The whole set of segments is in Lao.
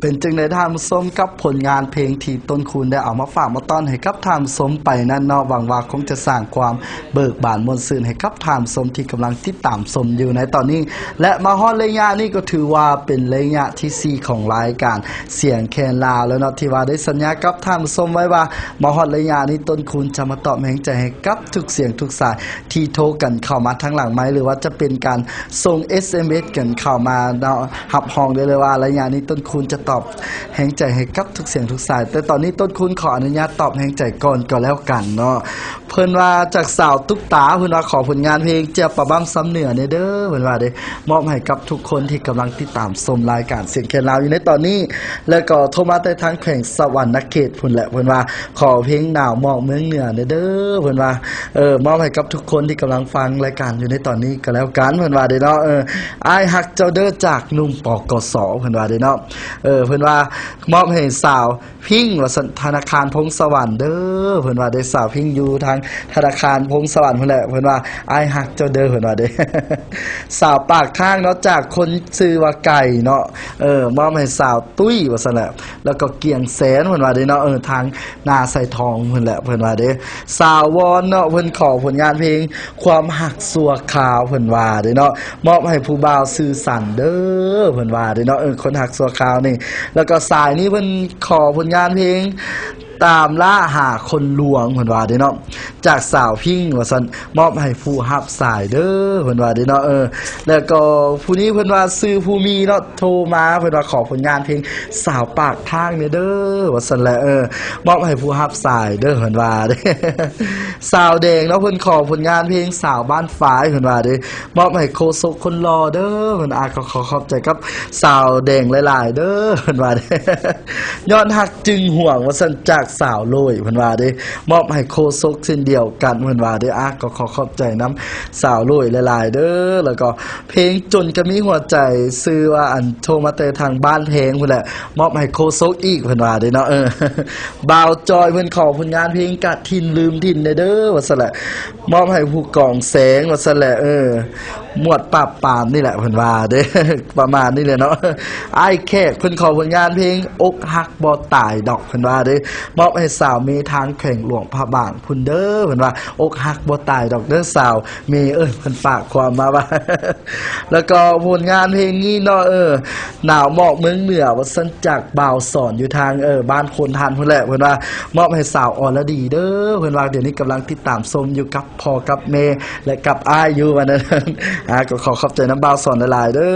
ເປັນຈັ່ງໃດທ່ານຜູ້ຊົມ ກັບຜົນງານເພງທີ່ຕົ້ນຄູນໄດ້ເອົາມາຝາກມາຕ້ອນໃຫ້ກັບທ່ານຜູ້ຊົມໄປນັ້ນເນາະ? ຫວັງວ່າຄົງຈະສ້າງຄວາມເບີກບານມ່ວນຊື່ນໃຫ້ກັບທ່ານຜູ້ຊົມທີ່ກຳລັງຕິດຕາມຊົມຢູ່ໃນຕອນນີ້ ແລະ ມາຮອດໄລຍະນີ້ກໍຖືວ່າເປັນໄລຍະທີສີ່ຂອງລາຍການສຽງແຄນລາວແລ້ວເນາະ ທີ່ວ່າໄດ້ສັນຍາກັບທ່ານຜູ້ຊົມໄວ້ວ່າ ມາຮອດໄລຍະນີ້ຕົ້ນຄູນຈະມາຕອບແຮງໃຈໃຫ້ກັບທຸກສຽງທຸກສາຍທີ່ໂທກັນເຂົ້າມາທາງຫຼັງໄມ ຫຼືວ່າຈະເປັນການສົ່ງເອສເອັມເອສກັນເຂົ້າມາເນາະ. ຮັບຮອງໄດ້ເລີຍວ່າໄລຍະນີ້ຕົ້ນຄູນຈະຕອບແຮງໃຈໃຫ້ກັບທຸກສຽງທຸກສາຍ ແຕ່ຕອນນີ້ຕົ້ນຄູນຂໍອະນຸຍາດຕອບແຮງໃຈກ່ອນກໍແລ້ວກັນເນາະ. ເພິ່ນວ່າຈາກສາວຕຸກຕາ ເພິ່ນວ່າຂໍຜົນງານເພງແຈ່ວປາບ້ຳຊຳເໜືອແດ່ເດີ ເພິ່ນວ່າເດ້ ມອບໃຫ້ກັບທຸກຄົນທີ່ກຳລັງຕິດຕາມຊົມລາຍການສຽງແຄນລາວຢູ່ໃນຕອນນີ້ ແລ້ວກໍໂທມາແຕ່ທາງແຂວງສະຫວັນນະເຂດພຸ້ນແຫຼະ ເພິ່ນວ່າຂໍເພງໜາວໝອກເມືອງເໜືອແດ່ເດີ ເພິ່ນວ່າ ເອີ ມອບໃຫ້ກັບທຸກຄົນທີ່ກຳລັງຟັງລາຍການຢູ່ໃນຕອນນີ້ກໍແລ້ວກັນ ເພິ່ນວ່າເດ້ເນາະ. ເອີ ອ້າຍຮັກເຈົ້າເດີ ຈາກໜຸ່ມ ປກສ ເພິ່ນວ່າເດ້ເນາະ. ເອີ ເພິ່ນວ່າມອບໃຫ້ສາວພິງ ວ່າຊັ້ນ ທະນາຄານພົງສະຫວັນເດີ ເພິ່ນວ່າເດ້ ສາວພິງຢູ່ທາງທະນາຄານພົງສະຫວັນພຸ້ນແຫຼະ ເພິ່ນວ່າ ອ້າຍຮັກເຈົ້າເດີ ເພິ່ນວ່າເດ້. ສາວປາກທາງເນາະ ຈາກຄົນຊື່ວ່າໄກ່ເນາະ ເອີ ມອບໃຫ້ສາວຕຸ້ຍ ວ່າຊັ້ນແຫຼະ ແລ້ວກໍກຽງແສນ ເພິ່ນວ່າເດ້ເນາະ ເອີ ທາງນາໄຊທອງພຸ້ນແຫຼະ ເພິ່ນວ່າເດ້. ສາວວອນເນາະ ເພິ່ນຂໍຜົນງານເພງ ຄວາມຮັກຊົ່ວຄາວ ເພິ່ນວ່າເດ້ເນາະ ມອບໃຫ້ຜູ້ບ່າວຊື່ສັນເດີ ເພິ່ນວ່າເດ້ເນາະ ເອີ ຄົນຮັກຊົ່ວຄາວນີ້. ແລ້ວກໍສາຍນີ້ເພິ່ນຂໍຜົນງານເພງ ຕາມລ່າຫາຄົນລວງ ເພິ່ນວ່າເດ້ເນາະ ຈາກສາວພິງ ວ່າຊັ້ນ ມອບໃຫ້ຜູ້ຮັບສາຍເດີ ເພິ່ນວ່າເດ້ເນາະ. ເອີ ແລ້ວກໍຜູ້ນີ້ເພິ່ນວ່າຊື່ຜູ້ມີເນາະ ໂທມາ ເພິ່ນວ່າຂໍຜົນງານເພງສາວປາກທາງແດ່ເດີ ວ່າຊັ້ນແຫຼະ ເອີ ມອບໃຫ້ຜູ້ຮັບສາຍເດີ ເພິ່ນວ່າເດ້. ສາວແດງເນາະ ເພິ່ນຂໍຜົນງານເພງສາວບ້ານຝາຍ ເພິ່ນວ່າເດ້ ມອບໃຫ້ໂຄສົກຄົນຫຼໍ່ເດີ ເພິ່ນ ອາ ກໍຂໍຂອບໃຈກັບສາວແດງຫຼາຍໆເດີ ເພິ່ນວ່າເດ້. ຍ້ອນຮັກຈຶ່ງຫວງ ວ່າຊັ້ນ ຈາກສາວໂຫຼຍ ເພິ່ນວ່າເດ້ ມອບໃຫ້ໂຄສົກເຊັ່ນດຽວກັນ ເພິ່ນວ່າເດ້. ອາ ກໍຂໍຂອບໃຈນຳສາວໂຫຼຍຫຼາຍໆເດີ. ແລ້ວກໍເພງຈົນກະມີຫົວໃຈ ຊື່ວ່າ ອັນ ໂທມາແຕ່ທາງບ້ານແພງພຸ້ນແຫຼະ ມອບໃຫ້ໂຄສົກອີກ ເພິ່ນວ່າເດ້ເນາະ. ເອີ ບ່າວຈອຍ ເພິ່ນຂໍຜົນງານເພງກະຖິ່ນລືມຖິ່ນແດ່ເດີ ວ່າຊັ້ນແຫຼະ ມອບໃຫ້ຜູ້ກອງແສງ ວ່າຊັ້ນແຫຼະ ເອີ ໝວດປາບປາມນີ້ແຫຼະ ເພິ່ນວ່າເດ້ ປະມານນີ້ແຫຼະເນາະ. ອ້າຍແຂກ ເພິ່ນຂໍຜົນງານເພງອົກຫັກບໍ່ຕາຍດອກ ເພິ່ນວ່າເດ້ ມອບໃຫ້ສາວເມທາງແຂວງຫຼວງພະບາງພຸ້ນເດີ ເພິ່ນວ່າ ອົກຫັກບໍ່ຕາຍດອກເດີສາວເມເອີຍ ເພິ່ນຝາກຄວາມມາວ່າ. ແລ້ວກໍຜົນງານເພງນີ້ເນາະ ເອີ ໜາວໝອກເມືອງເໜືອ ວ່າຊັ້ນ ຈາກບ່າວສອນຢູ່ທາງ ເອີ ບ້ານໂພນທັນພຸ້ນແຫຼະ ເພິ່ນວ່າ ມອບໃຫ້ສາວອອລະດີເດີ ເພິ່ນວ່າ ດຽວນີ້ກຳລັງຕິດຕາມຊົມຢູ່ກັບພໍ່ກັບແມ່ ແລະ ກັບອ້າຍຢູ່ວ່ານັ້ນ. ອາ ກໍຂໍຂອບໃຈນຳບ່າວສອນຫຼາຍໆເດີ.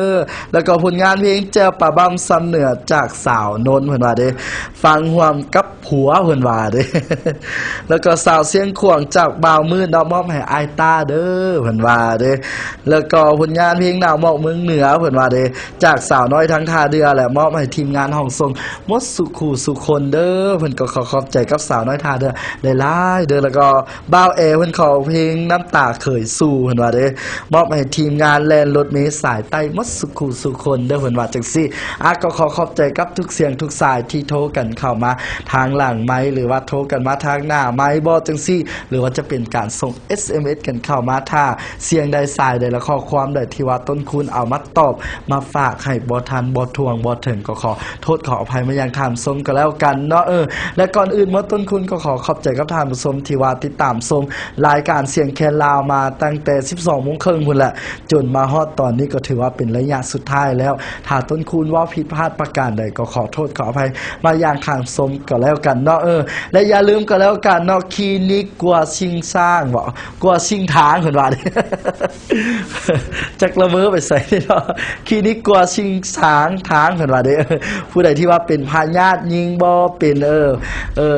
ແລ້ວກໍຜົນງານເພງແຈ່ວປາບ້ຳຊຳເໜືອ ຈາກສາວນົນ ເພິ່ນວ່າເດ້ ຟັງຮ່ວມກັບຜົວ ເພິ່ນວ່າເດ້. ແລ້ວກໍສາວຊຽງຂວາງ ຈາກບ່າວມືດເນາະ ມອບໃຫ້ອ້າຍຕ້າເດີ ເພິ່ນວ່າເດ້. ແລ້ວກໍຜົນງານເພງໜາວໝອກເມືອງເໜືອ ເພິ່ນວ່າເດ້ ຈາກສາວນ້ອຍທາງທ່າເດື່ອ ແລະ ມອບໃຫ້ທີມງານຫ້ອງສົ່ງໝົດສູ່ຄູ່ສູ່ຄົນເດີ ເພິ່ນກໍຂໍຂອບໃຈກັບສາວນ້ອຍທ່າເດື່ອຫຼາຍໆເດີ. ແລ້ວກໍບ່າວແອ ເພິ່ນຂໍເພງນ້ຳຕາເຄີຍສູ່ ເພິ່ນວ່າເດ້ ມອບໃຫ້ທີມງານແລ່ນລົດເມສາຍໃຕ້ໝົດສູ່ຄູ່ສູ່ຄົນເດີ ເພິ່ນວ່າຈັ່ງຊີ້. ອາ ກໍຂໍຂອບໃຈກັບທຸກສຽງທຸກສາຍທີ່ໂທກັນເຂົ້າມາທາງຫຼັງໄມ ຫຼືວ່າໂທກັນມາທາງໜ້າໄມບໍຈັ່ງຊີ້ ຫຼືວ່າຈະເປັນການສົ່ງ ເອສເອັມເອສ ກັນເຂົ້າມາ ຖ້າສຽງໃດສາຍໃດ ແລະ ຂໍ້ຄວາມໃດທີ່ວ່າຕົ້ນຄູນເອົາມາຕອບມາຝາກໃຫ້ບໍ່ທັນ ບໍ່ທ່ວງບໍ່ເຖິງ ກໍຂໍໂທດຂໍອະໄພມາຍັງທ່ານຜູ້ຊົມກໍແລ້ວກັນເນາະ. ເອີ ແລະ ກ່ອນອື່ນໝົດ ຕົ້ນຄູນກໍຂໍຂອບໃຈກັບທ່ານຜູ້ຊົມທີ່ວ່າຕິດຕາມຊົມລາຍການສຽງແຄນລາວມາຕັ້ງແຕ່ສິບສອງໂມງເຄິ່ງພຸ້ນແຫຼະ ຈົນມາຮອດຕອນນີ້ກໍຖືວ່າເປັນໄລຍະສຸດທ້າຍແລ້ວ. ຖ້າຕົ້ນຄູນເວົ້າຜິດພາດປະການໃດ ກໍຂໍໂທດຂໍອະໄພມາຢ່າງຂ້າງຊົມກໍແລ້ວກັນເນາະ. ເອີ ແລະ ຢ່າລືມກໍແລ້ວກັນເນາະ ຄລີນິກກົວຊິງຊ້າງບໍ ກົວຊິງທາງ ເພິ່ນວ່າເດ້ ຈັກລະເມີໄປໃສເນາະ ຄລີນິກກົວຊິງຊ້າງທາງ ເພິ່ນວ່າເດ້. ຜູ້ໃດທີ່ວ່າເປັນພະຍາດຍິງບໍ ເປັນ ເອີ ເອີ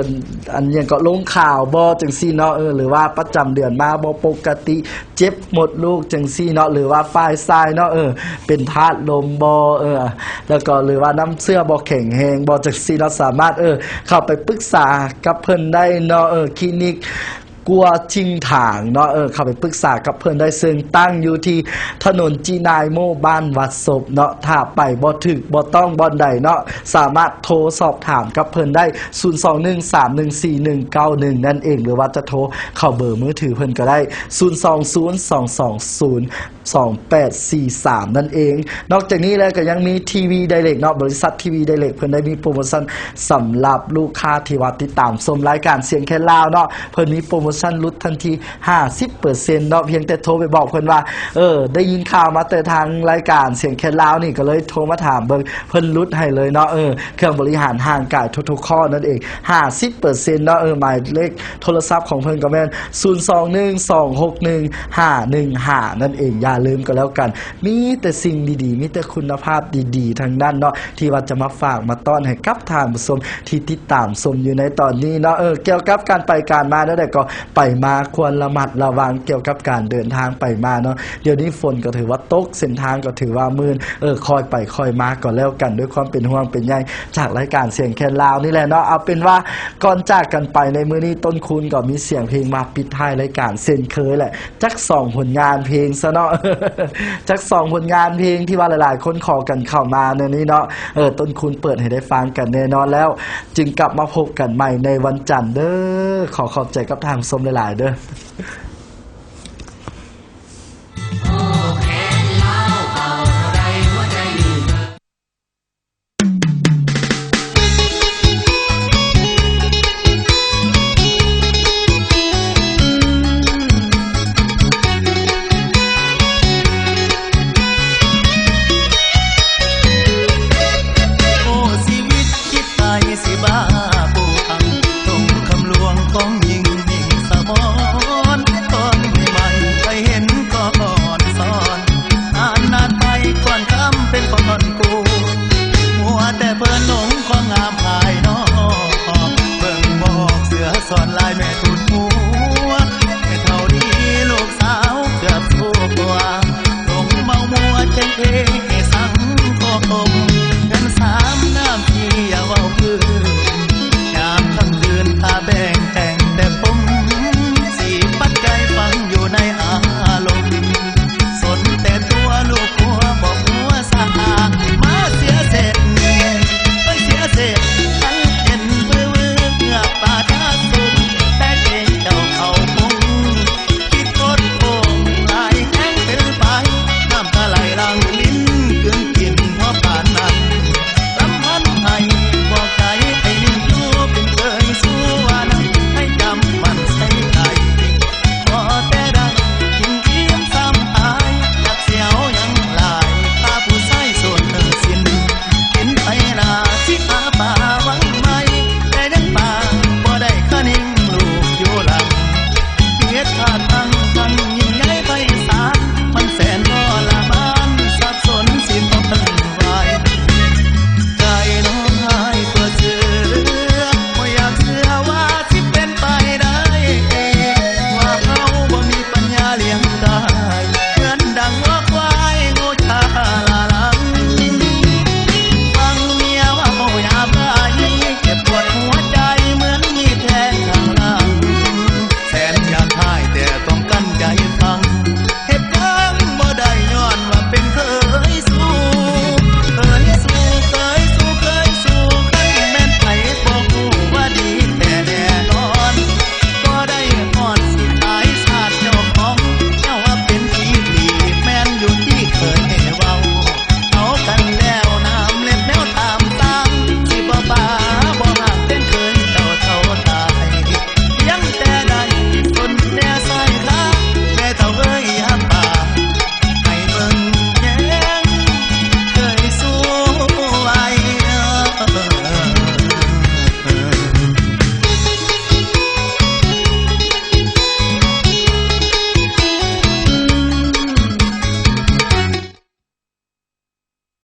ອັນຫຍັງເກາະ ລົງຂາວບໍ ຈັ່ງຊີ້ເນາະ ເອີ ຫຼືວ່າປະຈຳເດືອນມາບໍ່ປົກກະຕິ ເຈັບມົດລູກຈັ່ງຊີ້ເນາະ ຫຼືວ່າຝ່າຍຊາຍເນາະ ເອີ ເປັນທາດລົມບໍ ເອີ ແລ້ວກໍ ຫຼືວ່ານ້ຳເຊື້ອບໍ່ແຂງແຮງບໍ ຈັ່ງຊີ້ເນາະ ສາມາດ ເອີ ເຂົ້າໄປປຶກສາກັບເພິ່ນໄດ້ເນາະ. ເອີ ຄລີນິກ ກົວຈິງຖາງເນາະ ເອີ ເຂົ້າໄປປຶກສາກັບເພິ່ນໄດ້ ເຊິ່ງຕັ້ງຢູ່ທີ່ຖະໜົນຈີນາຍໂມ ບ້ານວັດສົບເນາະ. ຖ້າໄປບໍ່ຖືກບໍ່ຕ້ອງບ່ອນໃດເນາະ ສາມາດໂທສອບຖາມກັບເພິ່ນໄດ້ ສູນສອງໜຶ່ງສາມໜຶ່ງສີ່ໜຶ່ງເກົ້າໜຶ່ງ ນັ້ນເອງ ຫຼືວ່າຈະໂທເຂົ້າເບີມືຖືເພິ່ນກໍໄດ້ ສູນສອງສູນສອງສອງສູນ ສອງແປດສີ່ສາມ ນັ້ນເອງ. ນອກຈາກນີ້ແລ້ວກໍຍັງມີທີວີໄດເຣັກເນາະ ບໍລິສັດທີວີໄດເຣັກ ເພິ່ນໄດ້ມີໂປຣໂມຊັນສຳລັບລູກຄ້າທີ່ວ່າຕິດຕາມຊົມລາຍການສຽງແຄນລາວເນາະ ເພິ່ນມີໂປຣໂມຊັນຫຼຸດທັນທີຫ້າສິບເປີເຊັນເນາະ ພຽງແຕ່ໂທໄປບອກເພິ່ນວ່າ ເອີ ໄດ້ຍິນຂ່າວມາແຕ່ທາງລາຍການສຽງແຄນລາວນີ້ ກໍເລີຍໂທມາຖາມເບິ່ງ ເພິ່ນຫຼຸດໃຫ້ເລີຍເນາະ ເອີ ເຄື່ອງບໍລິຫານຮ່າງກາຍທຸກໆຂໍ້ນັ້ນເອງ ຫ້າສິບເປີເຊັນເນາະ ເອີ ໝາຍເລກ ໂທລະສັບຂອງເພິ່ນກໍແມ່ນ ສູນສອງໜຶ່ງສອງຫົກໜຶ່ງຫ້າໜຶ່ງຫ້າ ນັ້ນເອງ. ຢ່າລືມກໍແລ້ວກັນ ມີແຕ່ສິ່ງດີໆ ມີແຕ່ຄຸນນະພາບດີໆ ທັງນັ້ນເນາະ ທີ່ວ່າຈະມາຝາກມາຕ້ອນໃຫ້ກັບທ່ານຜູ້ຊົມທີ່ຕິດຕາມຊົມຢູ່ໃນຕອນນີ້ເນາະ. ເອີ ກ່ຽວກັບການໄປການມາແນວໃດກໍໄປມາ ຄວນລະມັດລະວັງກ່ຽວກັບການເດີນທາງໄປມາເນາະ. ດຽວນີ້ຝົນກໍຖືວ່າຕົກ ເສັ້ນທາງກໍຖືວ່າມື່ນ ເອີ ຄ່ອຍໄປຄ່ອຍມາກໍແລ້ວກັນ ດ້ວຍຄວາມເປັນຫ່ວງເປັນໃຍຈາກລາຍການສຽງແຄນລາວນີ້ແຫຼະເນາະ. ເອົາເປັນວ່າ ກ່ອນຈາກກັນໄປໃນມື້ນີ້ ຕົ້ນຄູນກໍມີສຽງເພງມາປິດທ້າຍລາຍການເຊັ່ນເຄີຍແຫຼະ ຈັກສອງຜົນງານເພງຊະເນາະ ຈັກສອງຜົນງານເພງທີ່ວ່າຫຼາຍໆຄົນຂໍກັນເຂົ້າມາແນວນີ້ເນາະ. ເອີ ຕົ້ນຄູນເປີດໃຫ້ໄດ້ຟັງກັນແນ່ນອນແລ້ວ ຈຶ່ງກັບມາພົບກັນໃໝ່ໃນວັນຈັນເດີ້. ຂໍຂອບໃຈກັບທ່ານຜູ້ຊົມຫຼາຍໆເດີ້.